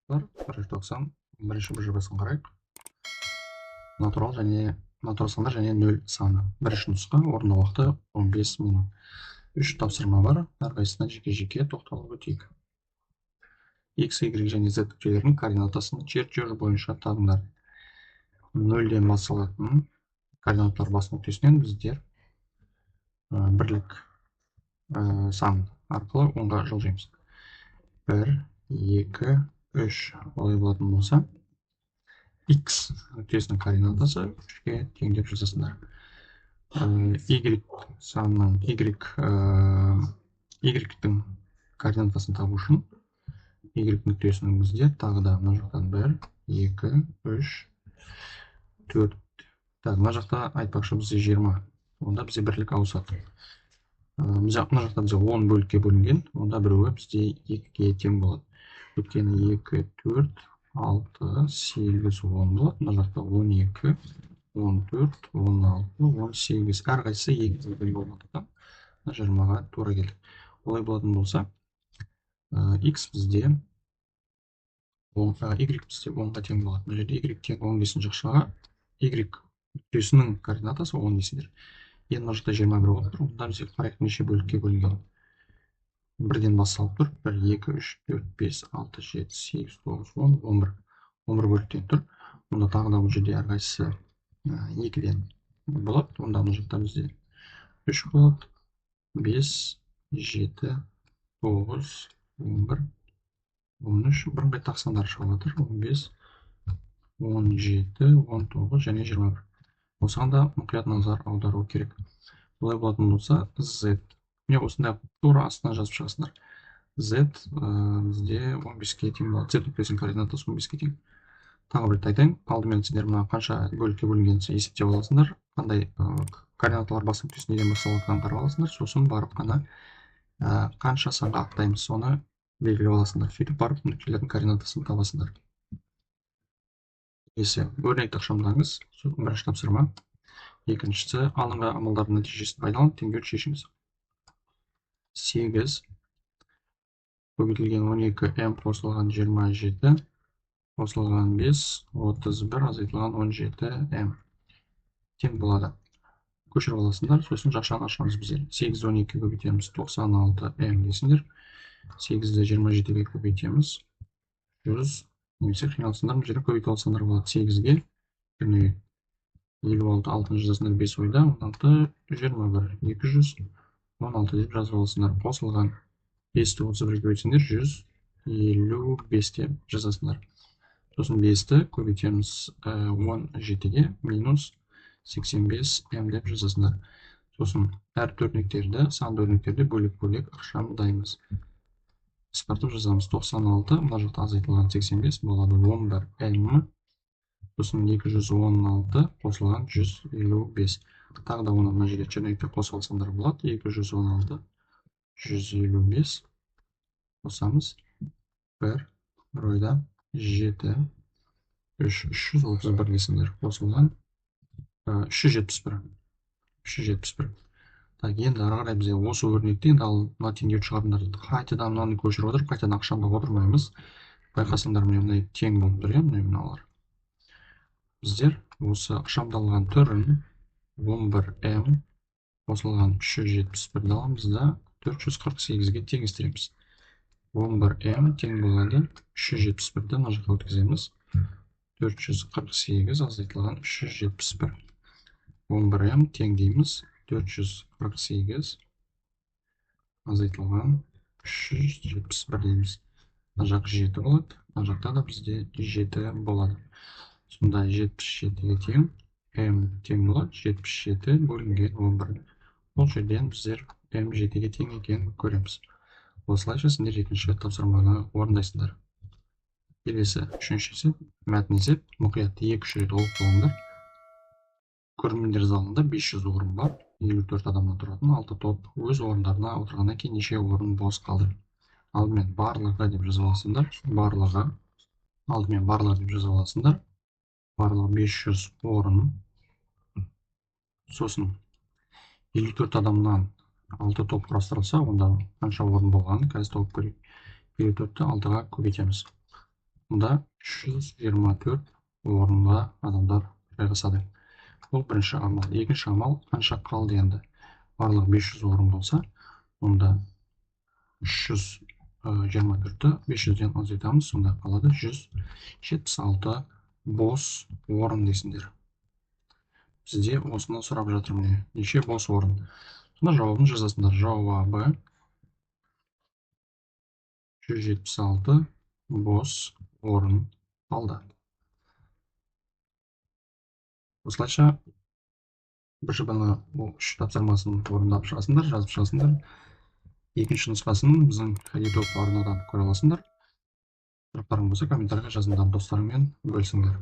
Бар, бірінші тоқсан, бірінші БЖБ-сын қарайық. Натурал және натурал сандар және нөл саны. Бірінші нұсқа, орындау уақыты 15 минут. Үш тапсырма бар, әрқайсысына жеке-жеке тоқталып өтейік. X, Y және Z нүктелерінің координатасын чертеж бойынша табыңдар. Нөлден басталатын координаталар бас нүктесінен біздер бірлік сан арқылы оңға жылжимыз. 1, 2, 3. Олай болатын болса, X нүктесінің координатасы 3-ке тең деп жазасыңдар. Y санының Y-тің координатасын табу үшін Y нүктесінің бізде тағы да мына жақтан 1, 2, 3, 4. Так, мына жақта айтпақшы бізде 20. Онда бізде бірлік ауысады. Мына жақта бізде 10 бөлікке бөлінген, онда біреуі бізде 2-ге тең болады. Өйткені 2, 4, 6, 8, 10 болады. Мына жақта 12, 14, 16, 18. Әрқайсысы 2-ге тең болғандықтан мына 20-ға тура келді. Олай болатын болса, X бізде Y бізде 10-ға тең болады. Мына жерде Y тең 10 десін жақшаға, Y нүктесінің координатасы 10 дейсіңдер. Енді мына жақта 21 болып тұр. Онда бізде қарайық неше бөлікке бөлінген. Бірден басталып тұр. 1, 2, 3, 4, 5, 6, 7, 8, 9, 10, 11. 11 бөліктен тұр. Онда тағы да бұл жерде әрқайсысы 2-ден болады. Онда мына жақта бізде 3 болады. 5, 7, 9, 11, 13, бірыңғай тақ сандар шығып жатыр. 15, 17, 19 және 21. Осыған да мұқият назар аудару керек. Олай болатын болса, Z. Міне осындай тура астына жазып шығасыңдар. Z бізде 15-ке тең болады. Z нүктесінің координатасы 15-ке тең. Тағы бір рет айтайын, алдымен сендер мына қанша бөлікке бөлінгенін есептеп аласыңдар. Қандай координаталар бас нүктесі неден басталып жатқанын қарап аласыңдар. Сосын барып қана қанша санға аттаймыз, соны белгілеп аласыңдар. Сөйтіп барып нүктелердің координатасын табасыңдар. Келесі өрнекті ықшамдаңыз. Бірінші тапсырма. Екіншісі, алдыңғы амалдардың нәтижесін пайдаланып теңдеуді шешіңіз. 8 көбейтілген 12 м қосылған 27 қосылған 5 31 азайтылған 17 м тең болады. Көшіріп аласыңдар, сосын жақшаны ашамыз біздер. 8 12 көбейтеміз 96 м десіңдер. 8-ді 27-ге көбейтеміз 100, немесе қиналсаңдар мына жерде көбейтіп алсаңдар болады. 8-ге 56, алтыны жазасыңдар 5 ойда, 16, 21, 216 деп жазып аласыңдар. Қосылған 5-ті 31-ге көбейтсеңдер 155 деп жазасыңдар. Сосын 5-ті көбейтеміз 17-ге минус 85 м деп жазасыңдар. Сосын әр өрнектерді, санды өрнектерді бөлек-бөлек ықшамдаймыз. Қысқартып жазамыз. 96, мына жақта азайтылған 85 болады 11 м. Сосын 216 қосылған 155. Тағы да оны мына жерде чернекте қосып алсаңдар болады. 216, 155 қосамыз. 1, бір ойда 7, 3, 331 десеңдер қосылған 371. 371. Так, енді ары қарай бізде осы өрнекте енді ал мына теңдеуді шығарыңдар дейді. Қайтадан мынаны көшіріп отырып, қайтадан ықшамдап отырмаймыз. Байқасаңдар, міне мындай тең болып тұр, иә, міне мыналар. Біздер осы ықшамдалған түрін 11 м қосылған 371-ді аламыз да 448-ге теңестіреміз. 11 м тең болады 371-ді мына жаққа өткіземіз. 448 азайтылған 371. 11 м тең дейміз 448 азайтылған 371 дейміз. Мына жақ 7 болады, мына жақта да бізде 7 болады. Сонда 77-ге тең м тең болады 77 бөлінген 11. Бұл жерден біздер м 7-ге тең екенін көреміз. Осылайша сендер екінші тапсырманы орындайсыңдар. Келесі үшінші есеп, мәтін есеп, мұқият 2-3 рет оқып алыңдар. Көрермендер залында 500 орын бар, 54 адамнан тұратын 6 топ өз орындарына отырғаннан кейін неше орын бос қалды? Алдымен барлығы деп жазып аласыңдар. Барлығы, алдымен барлығы деп жазып аласыңдар. Барлығы 500 орын. Сосын 54 адамнан 6 топ құрастырылса, онда қанша орын болғанын қазір тауып көрейік. 54-ті 6-ға көбейтеміз. Мұнда 324 орынға адамдар жайғасады. Бұл бірінші амал. Екінші амал қанша қалды енді? Барлығы 500 орын болса, онда 324-ті 500-ден азайтамыз, сонда қалады 176 бос орын дейсіңдер. Бізде осыны сұрап жатыр міне. Неше бос орын? Сонда жауабын жазасыңдар. Жауабы 176 бос орын қалды. Осылайша бір жобаны үш тапсырмасын орындап шығасыңдар, жазып шығасыңдар. Екінші нұсқасын біздің YouTube арнадан көре аласыңдар. Сұрақтарың болса, комментарийға жазыңдар, достарыңмен бөлісіңдер.